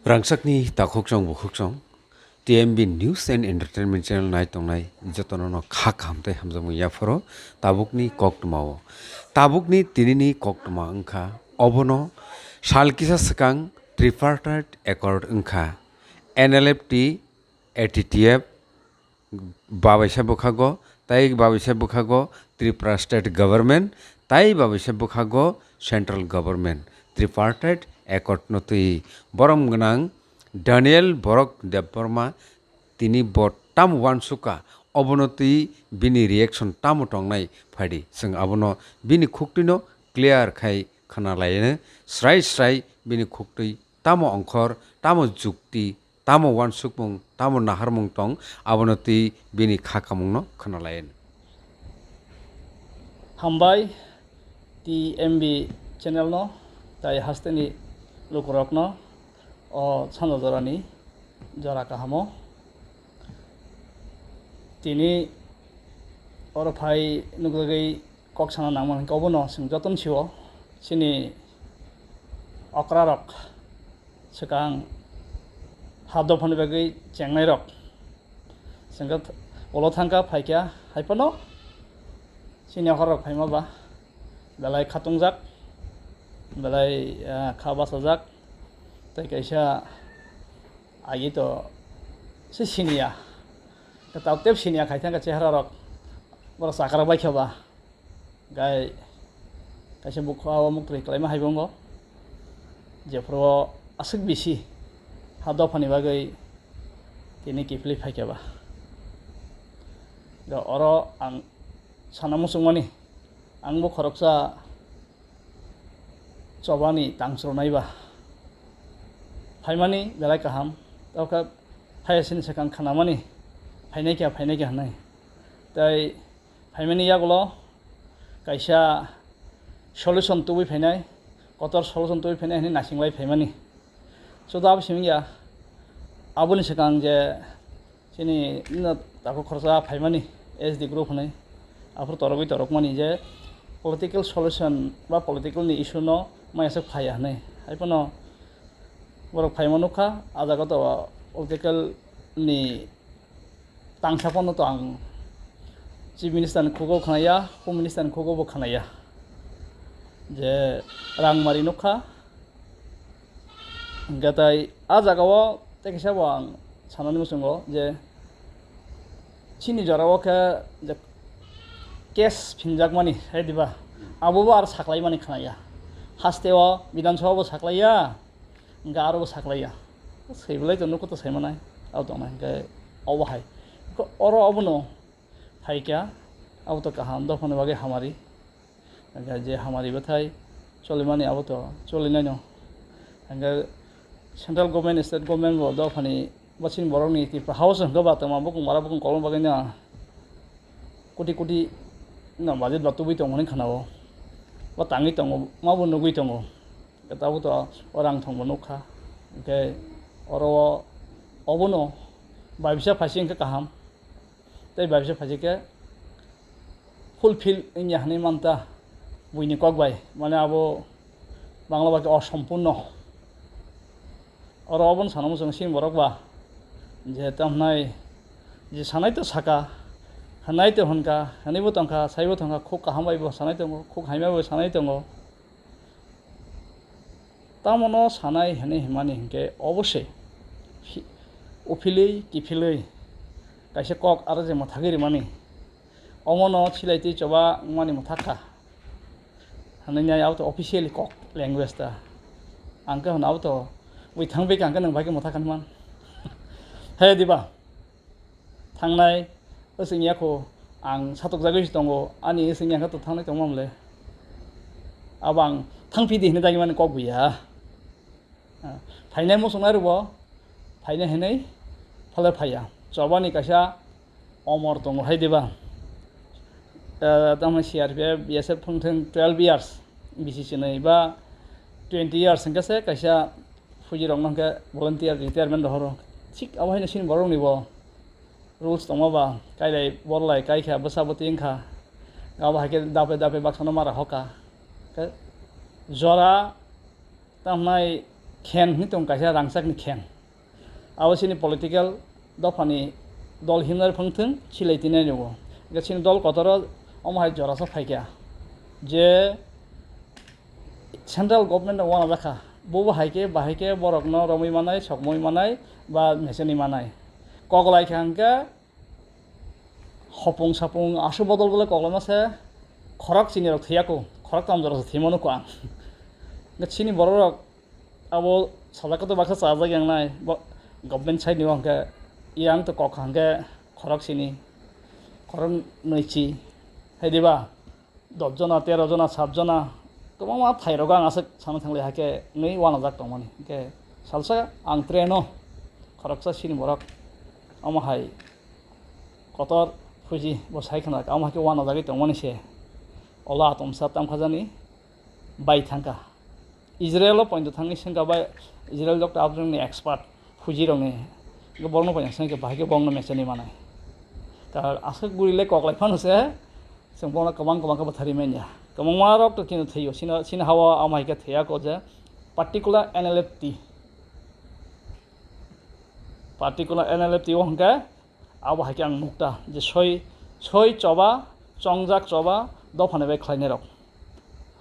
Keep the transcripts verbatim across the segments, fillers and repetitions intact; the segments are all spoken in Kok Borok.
Rangchakni takhukchong bukhuksong, T M B News and Entertainment Channel nai tongnai jotono no kha kaham tei hamjakmung yapharo tabukni koktwmao. Tabukni tinini koktwma wngkha, obono sal kisa swkang Tripartite Accord wngkha, N L F T, A T T F, babaisa bwkhago, tei babaisa bwkhago Tripura State Government, tei babaisa bwkhago Central Government, Tripartite Accord no twi borom gwnang Daniel Borok Debbarma, tini bo tamo uansukha, obono twi bini reaction tamo tongnai phaidi, chwng abono bini khuktwino clear khai khna laino, srai srai bini khuktwi tamo ongkhor, tamo jukti, tamo uansukmung, tamo naharmung tong, abono twi bini kha kamungno khna laino. Hambai T M B channel no, tai hasteni lukurokno o sano jorani jora kahamo. Tini oro phai nukjagwi kok sana nangmani hwnkhe obono chwng jotono sio, chini okrarok swkang ha dophani bagwi chengnairok. Chwngkhe th-, ulo thangkha, phaikha, haiphano chini okra rok phaima ba belai khatungjak, belai, ah, kha bachajak, tei kaisa agi to se siniya, tabuk teb siniya khai thangkha chehara rok, borok chakra baikha ba. Gai kaisa bukha o muktwi kwlaima hai bo wngo, jephuru o aswk bisi ha dophani bagwi tini kiphilwi phaikha ba. Da oro ang sana muchungmani, ang bo khoroksa chobani tang chornai ba phaimani belai kaham, tei khe phaiya sini swkang khanamani phainai kha, phainai kha hwnwi. Tei phaimani yagulo kaisa solution tubui phainai, kotor solution tubui phainai hwnwi naising lai phaimani. Chuda abo simi ya, aboni swkang je chini no takhuk khoroksa phaimani S D group hwnwi, aphuru torogwi torokmani je political solution ba political ni issue no maya se phaiya hwnwi. Haiphano borok phaima nukha, ah jaga to political ni tangsa phano to ang Chief Minister ni khugo khnaya, Home Minister ni khugo bo khnaya je rang mari nukha. Hingkhe tai ah jaga o tei kisa bo ang sanani muchungo je chini jora o khe je case phinjakmani hai diba, abo bo aro saklaimani khnaya, haste o Bidhan Sabha bo saklaiya. Hingke aro bo saklaiya. Swi belai to nuko to saimanai. Abo tongnai hingke obo hai. Hingke oro obono phaikha, abo to kaham dophani bagwi hamari. Hingke je hamari bwthai cholimani abo to cholinaino. Hingke central government, state government bo dophani bwsini borokni Tripura House hingke ba tongma bukung bara bukung kolom bagwi no koti koti no budget ba tubui tongmani khana o. Bo tangwi tongo, ma bo nugwi tongo. Tabuk to o rang thong bo nukha. Hingke oro o obono baibisa phaisi hingke kaham. Tei baibisa phaisi khe fulfill wngya hinui manta buini kok bai. Mane abo Bangla bai khe osompurno. Oro obono sana muchungo chini borok ba je tamhnai je sanai to saka, hwnai to hwnka, hwnwi bo tongkha, sai bo tongkha, khuk kaham bai bo sanai tongo, khuk hamya bai bo sanai tongo. Tamono sanai hwnwi hwnmani hinkhe obo se phi-, uphilwi kiphilwi kaisa kok aro je mwthagwi rwmani, omono silai twi choba wngmani mwthakha hwnwi nai abo to officially kok language ta. Ang khe hwno abo to bui thang bai khe ang khe nwng bai khe mwthakha hwnwi man. He diba? Thangnai wswng ya kho, ang satokjagwi se tongo, ani wswng ya khe to thangnai tongmam le. Abo ang thangphi di hinwi dagimani kok buya. Ah, phainai muchungnai rwbo, phainai hinwi phalai phaiya. Chobani kaisa omor tongo hai diba? Ah, tamo C R P F, B S F thung thung twelve years, B C C nai ba twenty years hwnkhe se kaisa fuji rokno hwnkhe volunteer retirement rohoro. Thik abo haino chini borokni bo rules tongma ba, kailai borlai kaikha, bwsa bwtwi wngkha, abo hai khe dape dape baksano mara hoka. Khe jora tamhnai khen hwnwi tong kaisa rangchakni khen. Abo chini political dophani dol himnai phwng thwng, silai tinai rwo. Hwnkhe chini dol kotoro omo hai jorasa phaikha je central government rok uanajakha. Bobo hai khe, bahai khe borokno romwi manai, sokmwi manai, ba mechenwi manai. Koklai kha hwnkhe hopung sapung aswk bodol bole koklama se khorok chini rok thwiya ko, khorok tam jora se thwima nukho ang. Hwnkhe chini borok rok abo sajak to baksa chajak yang nai, bo government side ni hwnkhe yang to kok hwnkhe khorok chini, khorok nui chi, hai diba? Dos jona, tero jona, sat jona, kwbangma phairok ang aswk sana thanglai, hakhe nui uanajak tongmani. Hwnkhe salsa ang train o khoroksa chini borok omo hai kotor phuji bo sai khna, omo hai khe uanajagwi tongmani se. Ola atomsa tamkhajani bai thangkha. Israel o poito thangwi swngkha bai Israel doctor aboni expert. Phujirokni borokno poito swngkhe bahai khe borokno mechani manai. Ta aswk guri le koklai phano se chwng borokno kwbang kwbang khe bwtharwi manya. Kwbangma rok to chini thwio, chini, chini hao amo hai khe thwiya ko je particular N L F T. Particular N L F T o hwnkhe abo hai khe ang nukta je soi, soi choba, chongjak choba, dophani bai khlainai rok.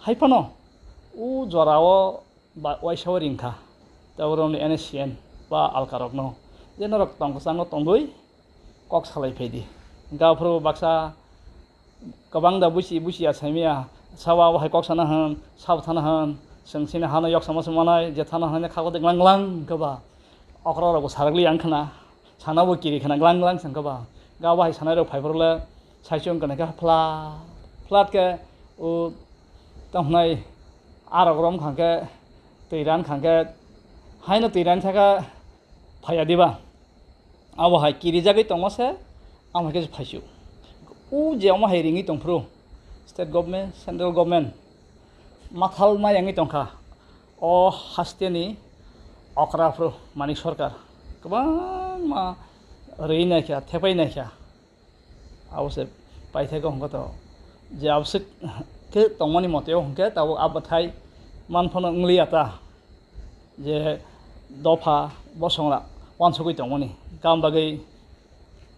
Hai phano o jora o ba uaisa o ringkha, ta borokni N S C N ba alka rokno je norok tong kwchangno tongwi kok salai phaidi. Hwnkhe aphuru baksa kwbang da buchi buchi ya saimaya, sabo abo hai kok sana hwn, sabo thana hwn, chwng chini hano yok sama se manai, je thana hwnwi kha kok de glang glang khe ba okra rok bo sarakli yang khna, sana bo kiri khna glang glang chwng khe ba. Ga abo hai sanai rok phai phuru le sai chwng khe nai khe flat flat khe o tamo hwnai arok rom khang khe twi ran khang khe haino twi ran thaka phaiya diba? Abo hai kirijagwi tongma se, amo hai khe phaisu. O je omo hai ringwi tongphuru, state government, central government, mathal ma yangwi tongkha. O hasteni okra phuru Manik Sarkar kwbangma rwi naikha, thepai naikha. Abo se paithakgo hwnkhe to, je aboswk khe tongmani mote o hwnkhe tabuk a bwthai man phano wngliya ta, je dopha bosongra uansugwi tongmani. Kam bagwi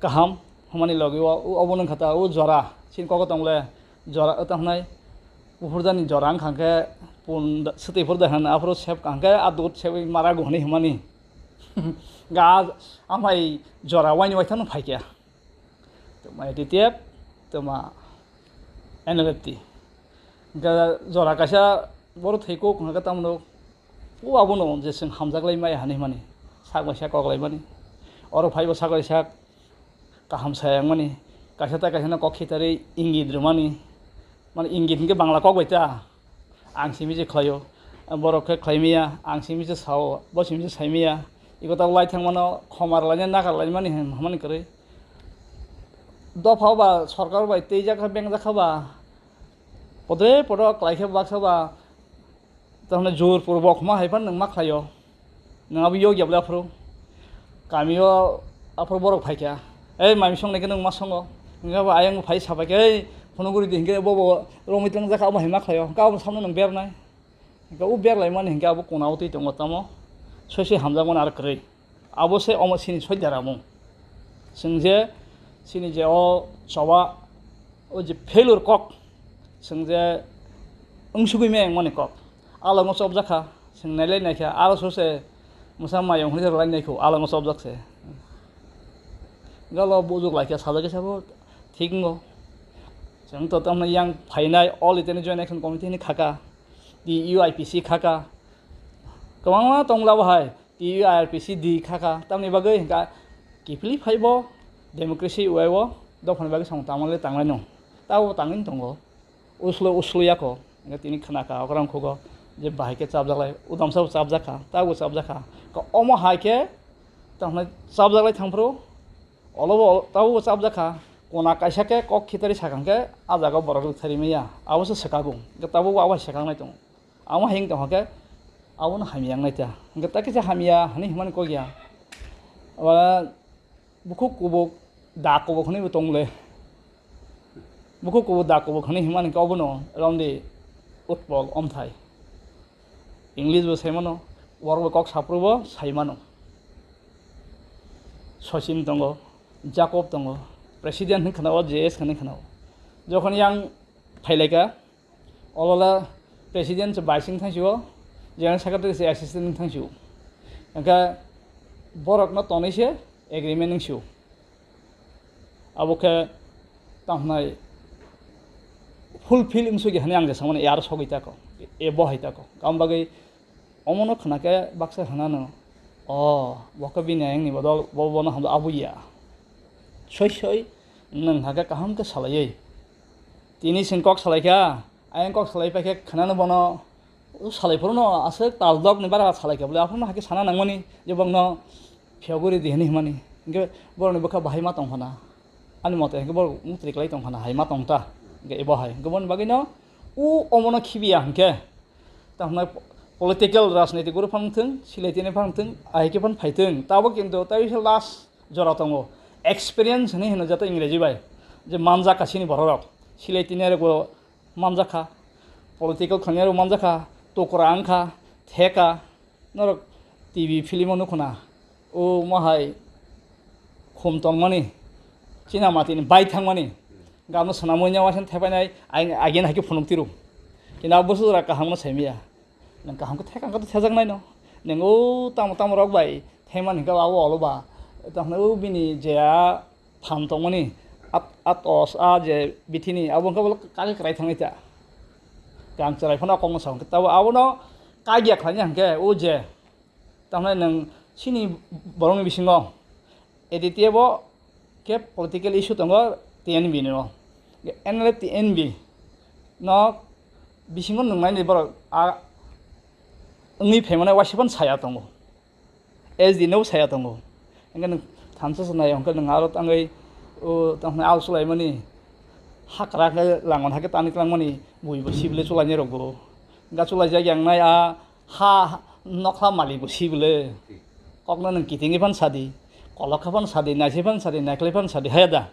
kaham hwnmani logi o, obo wngkha ta o jora, chini kok o tong le jora, o tamo hwnai buphurjani jora wngkha hwnkhe pun da-, swtwi phuru da hwn, aphuru sep ka hwnkhe a dut sebwi mara go hwnwi hwnmani. Ga amhai jora waini waithangno phaikha. Tongma A D T F, tongma N L F T. Hwnkhe jora kaisa borok thwi kuk hwnkhe tamno, o abono je chwng hamjaklai maya hinwi hwnmani, sak bai sak koklaimani. Oro phaibo sak bai sak kaham saya wngmani, kaisa tai kaisano kok khitarwi ingit rwmani, mane ingit hinkhe Bangla kok bai ta. Ang simi se khlaio, borok khe khlai maya, ang simi se sao, bo simi se sai maya. Iko ta lai thang mano, khomar laina nakar lai mani hwnmani kwrwi. Dopha ba sorkar bai tei jakha beng jakha ba, podre podo klai khe baksa ba, tamne jor purbo khma hai phan nwng ma khlaio. Nwng abo yok yabla aphuru. Kami o aphuru borok phaikha. "Ei, mami song naikhe nwng ma songo?" Hwnkhe abo ayang phai sabaikhe, "Ei, phunuguri di," hwnkhe bo bo romwi tlangjak kha, abo hai ma khlaio. Hwnkhe abo samno nwng bernai. Hwnkhe o berlaimani hwnkhe abo kona o twi tongo tamo. Soi soi hamjakmani aro kwrwi. Abo se omo chini soidaramung. Chwng je chini je o choba, o je failure kok, chwng je wngsugwi meng mani kok, alongo chopjak kha, chwng nailai naikha, aro sose mwsa mayung hwnwi rwlai naikho, alongo chopjak se. Galo bujuk laikha, sajagwi sabo thik wngo. Chwng to tamni yang phainai All India Joint Action Committee hwnwi khaka, T U I P C khaka, kwbangma tongla bo hai. T U I R P C di khaka, tamni bagwi hwnkha kiphilwi phaibo democracy way o dophani bagwi samung tangmani tanglai no. Tabo tangwi tongo. Uslo uslo yako. Hwnkhe tini khna kha okra wngkhugo je bahai khe chapjak lai, udamsa bo chapjak kha, tabo chapjak kha. Ka omo hai khe tamo chapjak lai thangphuru, olo bo tabo bo chapjak kha. Kona kaisa khe kok khitari sakang khe a jaga borok rwktharwi maya. Abo se swkago. Hwnkhe tabuk bo abo hai swkang nai tongo. Amo hai wng tong khe, abono hamya wngnai ta. Hwnkhe ta kisa hamya hwnwi hwnmani kok ya. Aba bukhuk kubuk, da kubuk hwnwi bo tong le. Bukhuk kubuk, da kubuk hwnwi hwnmani khe obono romdi utpol omthai. English bo sai mano, Borok bai kok saphuru bo sai mano. Sachin tongo, Jacob tongo, president hinwi khwnao, J S hinwi khwnao. Jokhon yang phailaika, olola president se vice wng thangsio, general secretary se assistant wng thangsio. Hingkhe borokno tonwi se agreement wngsio. Abo khe tamo hwnai fulfill wngsugwi hwnwi ang je samani, e aro sogwi tako, e bo hai tako. Aboni bagwi omono khna khe baksa hwnano, "O, bo khe bini ayangni bodol bo bono hamjak abo ya." Soi soi nwng hakhe kaham khe salaiwi. Tini chwng kok salaikha, ayang kok salai paikhe khwnano bono, o salai phuru no aswk tal dok ni bara salai kha bole, aphuru no hakhe sana nangmani je bokno phiyok guri di hinwi hwnmani. Hinkhe borokni bwkha bahai ma tong phana, ani mote hinkhe borok mutri kwlai tong phana, hai ma tong ta, hinkhe ebo hai. Hinkhe boni bagwi no o omono khibiya hinkhe, tamo hwnai political rajniti guru phang thung, silai tini phang thung, ahai khe phano phai thung, tabuk kintu tai se last jora tongo. Experience hinwi hino joto Ingreji bai, je manjak ka chini borok rok, silai tini rok bo manjakha, political khlainai rok manjakha, tukra wngkha, theka, norok T V film o nukhuna, o mohai khum tongmani, china matini bai thangmani, gamno swnamwi nya waisano thepainai, ai-, again hai khe phunuk tiru. Kintu abo bwswk jora kaham no saimaya. Nwng kaham khe theka wngkha to thejaknai no. Nwng o tamo tamo rok bai thaiman hinkhe abo olo ba, tamo hwnai o bini je a phan tongmani, at-, atos, a je bithini, abo wngkha bole kake kwrai thangwi ta. Ang chwrai phano a kokno sa hwnkhe, tabo abono kagya khlaina hwnkhe, o je, tamni nwng chini borokni bisingo A D T F o khe political issue tongo T N V ni o. N L F T N V no bisingo nwng naini borok a wngwi phaimani waisa phano saya tongo. S D no saya tongo. Hingke nwng thansa se nai, hingke nwng aro tangwi, o, tamo hwnai al chulaimani, hakra khe langon hakhe tani tlangmani, bui bo sibile chulainai rok bo. Hingke chulaijak yang nai a ha nokha malik bo sibile. Kokno nwng kitingwi phan sadi, kolok khe phan sadi, naisai phan sadi, naikhlai phan sadi, haya da?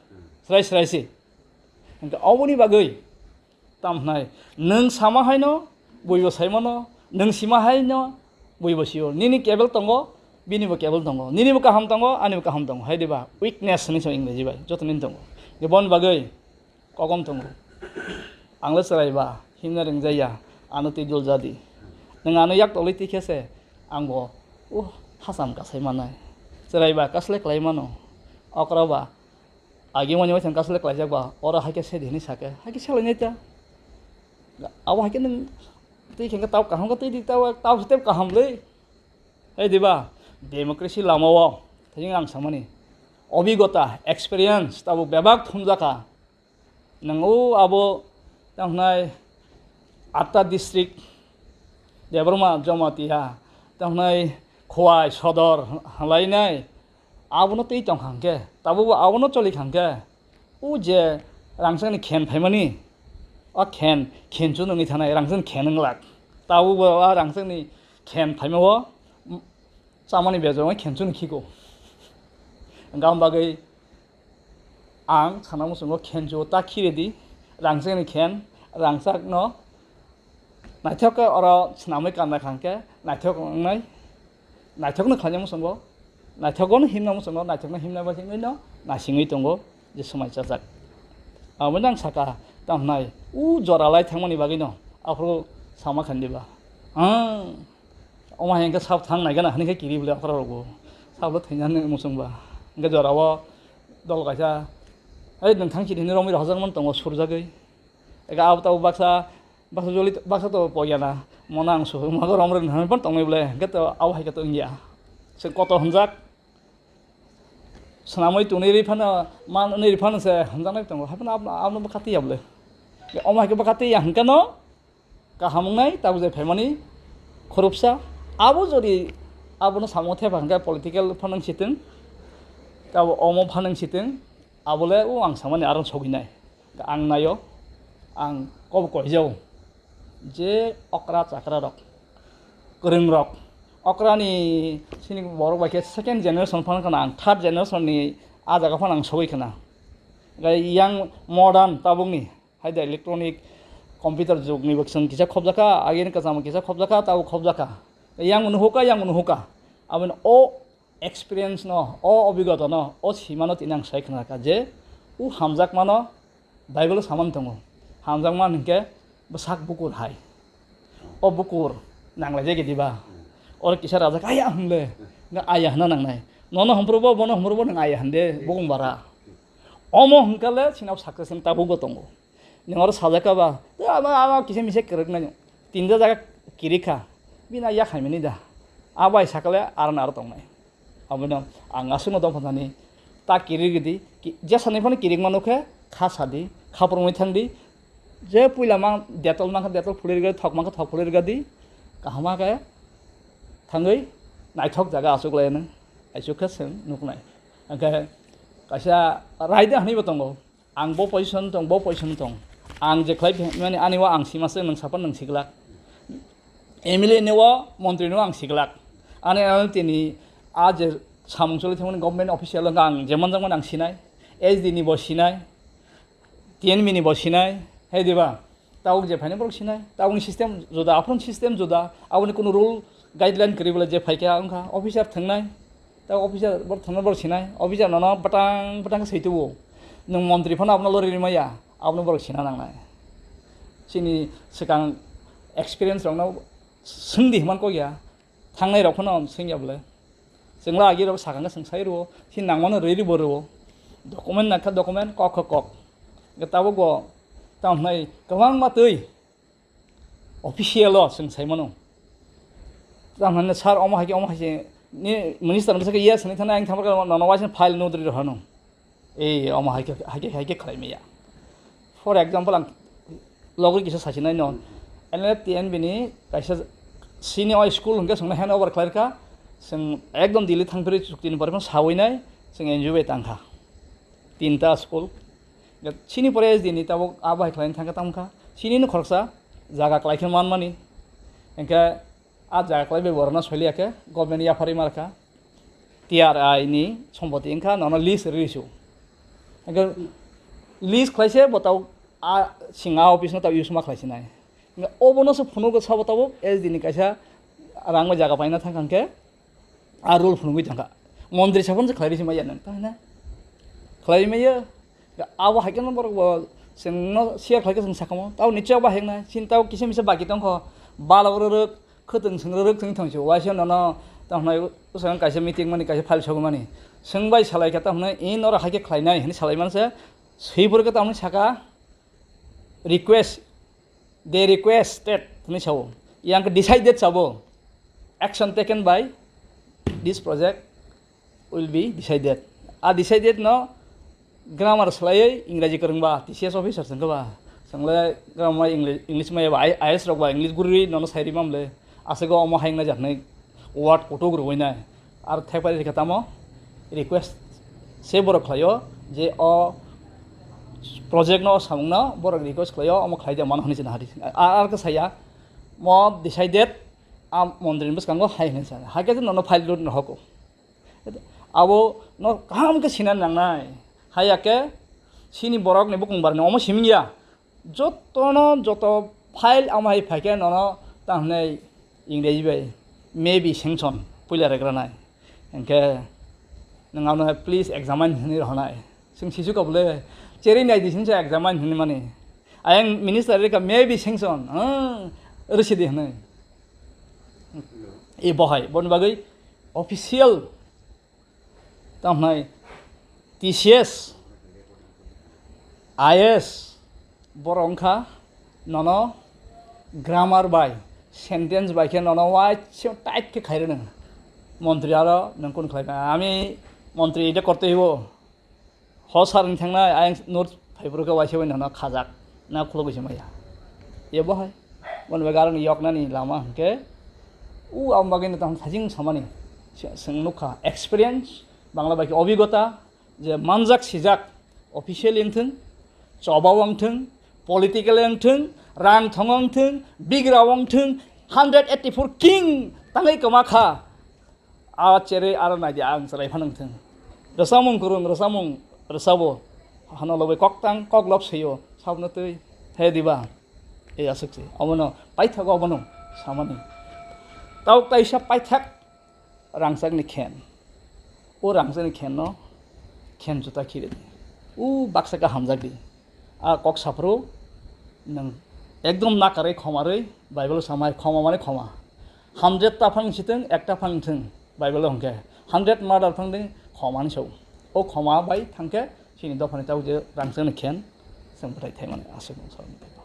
Srai srai se. Hingke oboni bagwi, Tamo hwnai, nwng sama haino buibo saimano, nwng sima haino buibo sio. Nini cable tongo, binibo cable tongo. Ninibo kaham tongo, anibo kaham tongo. Hai diba? Weakness hinwi song Ingreji bai. Joto nini tongo. Boni bagwi kokom tongo. Ang le chwrai ba, himna ringjaya, ano twi dul jadi. Nwng ano yak tolwi twi khe se, ang bo, uh, hacham kasai manai. Chwrai ba, kasle klai mano. Okra ba, Agi wani waithang kasle klaijak ba, oro haikhe sedi hinwi sakhe, haikhe selainai ta. Abo haikhe nwng twi khe tau kaham khe twi di, tau, tau se tei kaham le. Hai diba? Democracy lama o, thajing ang samani. Obigota, experience, tabo bebak thumjakha. Nwng o abo, tamo hwnai, atta district, Debbarma, Jamatia, tamo hwnai, Khowai, Sodor, halainai, Abono twi tong kha hwnkhe, tabukbo abono choli kha hwnkhe, o je rangchakni khen phaimani, o khen, khenchu nungwi thanai, rangchakni khen wng lak. Tabukbo o rangchakni khen phaima o, mm, chamani bejongwi khenchu ni khiko. Hwnkhe aboni bagwi ang sana muchungo khenchu o ta khiredi, rangchakni khen, rangchakno Naithok khe oro swnamwi kanna kha hwnkhe naithok wngnai, naithokno khlaina muchungo, naithokno himna muchungo, naithokno himna bai himwi no naisingwi tongo je swmai chajak. Aboni ang saka tamo hwnai, o jora lai thangmani bagwino aphuru sama khan diba. Ang omo hai hwnkhe sabo thang naigana hwnwi khe kiri bwle okra rogo. Sabo thwina hwnwi muchungba. Hwnkhe jorao dol kaisa, "Ei nwng thang sidi," hwnwi romwi rohorjakmani tongo surjagwi. Ega abo tabuk baksa, baksa joli, baksa to poyana. Mona ang suhu, mago romre nang pon tongwi bole. Hwnkhe to abo hai khe to wngya. Se koto hwnjak. Swnamwi tongwi ri phano, manwi ri phano se hwnjaknai tongo. Hai phano abo, abo bwkha twi ya bole. Omo hai khe bwkha twi ya hwnkhe no kaham wngnai, tabuk je phaimani khoroksa. Abo jodi abono samung thepha hwnkhe political phanang sitwng, tabo omo phanang sitwng, abole o ang samani aro sogwi nai. Ang naio, ang kobo koijao je okra chakra rok, kwrwng rok, okra ni sini borok bai khe second generation phano khna ang third generation ni a jaga phano ang sogwi khna. Gai yang modern tabuk ni hai da electronic computer jug ni bwkha kisa khobjaka, agini kwcham kisa khobjaka, tabuk khobjaka. Yang mano hoka, yang mano hoka. Aboni o experience no, o obigota no, o simano tini ang sai khna kha je, o hamjakmano Bible o samani tongo. Hamjakma hinkhe bwsak bukur hai. O bukur nanglai jai diba? Oro kisa rajak aya hwnle, nga aya hwna nangnai. Nono humphrubo, bono humphrubo nang aya hwnde, bukung bara. Omo hwnkale sinao success ni tabukbo tongo. Nwng oro sajak kha ba, "Tei ama, ama kisa misa kwrwknai." Tinta jaga kirikha. Bina yak hai mani da. Abai sakale aro na aro tongnai. Abono ang aswkno dopha thani ta kirigidi. Ki-, jesani phano kirikma nukhe, kha sadi, kha phwrwngwi thangdi. Je puila mang detol mankha, detol phulirgadi, thok mankha, thok phulirgadi. Kahama khe thangwi naithok jaga aswk lainw. Aisuk khe chwng nuknai. Hwnkhe kaisa raida hwnwibo tongo. Ang bo position tong, bo position tong. Ang je khlai mani ani o ang sima se nwng sapan nwng siglak. M L A ni o, montri ni o ang siglak. Ani, ani tini a je samung choli thangmani government official wngkha ang je manjakmani ang sinai. S D ni bo sinai. T N B ni bo sinai. Hai diba? Tabuk je phainai borok sinai, tabukni system juda, aphuru system juda, aboni kunu rule guideline kwrwi bole je phaikha wngkha, officer thwngnai, tabuk officer borok thwngnai borok sinai, officer nono bwtang bwtang khe swi tubu, nwng montri phano abono lori rimaya, abono borok sina nangnai. Chini swkang experience rokno swngdi hwnman kok ya, thangnai rok phano swngya bole. Chwngla agi rok sakang khe chwng sai rwo, si nangmano rwi rwi bo rwo. Document nangkha document, kok khe kok. Hwnkhe tabuk bo tamo hwnai kwbangma twi official o chwng sai mano. Tamo hwnai sir omo hai khe omo hai se ni minister ni bwskango yes hwnwi thangna ang thangma nono waisa file nodri rw hano. Ei, omo hai khe, hai khe, hai khe khlai maya. For example, ang logi kisa sachinai no, N L F T N B ni kaisa sini o school hwnkhe chwngno hand over khlai rwkha, chwng ekdom Delhi thangphirwi chukti ni pore phano sawi nai, chwng N G O bai tangkha. Tinta school. Chini pore S D ni tabuk abo hai khlai thangkha tamo kha. Chini no khoroksa jaga klai khe manmani. Hwnkhe a jaga klai bai borokno soiliya khe government yapharwi ma rwkha. T R I ni sompoti wngkha, nono lease rwi su. Hwnkhe lease khlai se bo tabuk a singa office no tabuk use ma khlai sinai. Hwnkhe obono se phunugo sabo tabuk S D ni kaisa rang bai jaga paina thangkha hwnkhe a rule phunugwi thangkha. Montri saphano se khlai rwi se maya nang, ta hwna? Khlai maya. Abo hai kheno borok bo chwngno share khlai khe chwng sakamo. Tabo nichai abo hai wngnai. Chini tabo kisa misa baki tongkho. Bala oro rwk, khwtwng swng rwk, chwng thangsi. Waisa nono tamo hwnai bwskango kaisa meeting mani, kaisa file sogwi mani. Swng bai salai kha tamo hwnai, "I norok hai khe khlainai," hwnwi salai manse. Swi phuru khe tamo hwnwi saka, "Request, they requested," hwnwi sao. Yang khe decided sabo. "Action taken by this project will be decided." A decided no grammar swlaiwi Engraji kwrwngba, T C S officer chwngkhe ba. Chwngle grammar English, English maya ba, I-, I S rok ba English gurui nono sai rima mle. Aswk omo hai wngna jaknai word kutuk rwui nai. Ar thepari rikha tamo request se borok khlaio je o project no samung no borok request khlaio, omo khlai de mano hwnwi se nahari. Ar, ar khe saya mo decided a montri ni bwskango hai hwnwi sa. Hai khe nono file road no hoko. Abo no kaham khe sina nangnai. Haya khe sini borok ni bukung barni omo siming ya. Jotono joto file amo hai phaikhe nono tamo hwnwi Engraji bai maybe sanction puila regra nai. Hinkhe nwng abono please examine hwnwi rohonai. Chwng sisu kabule cherwi nai di sini examine hwnwi mani. Ayang minister rika maybe sanction, ah, rwsidi hwnwi. E bohai, boni bagwi official tamo hwnai T C S, I S, borok wngkha nono grammar bai, sentence bai khe nono waisa tight khe khairwi nang. Montri aro nang kun khlai nang. Ami montri ede korte hibo. Ho sar wng thangnai, ayang note phaiphuru khe waisa bai nono khajak, na khulugwi se maya. Ebo hai, boni bagwi aroni yoknani lama hwnkhe, u aboni bagwi no tamo sajing samani, se-, chwng nukha, experience, Bangla bai khe obigota, je manjak sijak, official wng thung, choba wng thung, political wng thung, rang thong wng thung, bigra wng thung, hundred eighty-four king tangwi kwma kha. A cherwi aro naidi ang chwrai phano wng thung. Rwchapmung kwrwng, rwchapmung rwchabo. Hano lobwi koktang kok lobsio, sabno twi. He diba? E aswk se. Omono paithago obono samani. Tabuk kaisa paithak rangchakni khen. O rangchakni khenno khen juta khiridi. O baksa khe hamjakdi. A kok saphuru nwng ekdom nakarwi khomarwi Bible samai khoma mani khoma. Hundred ta phang sitwng, ekta phang thwng Bible hwnkhe hundred murder phang ding khomani sao. O khoma bai thangkhe chini dophani tabuk je rangchakni khen chwng bwthai thaimani aswk nwng sao.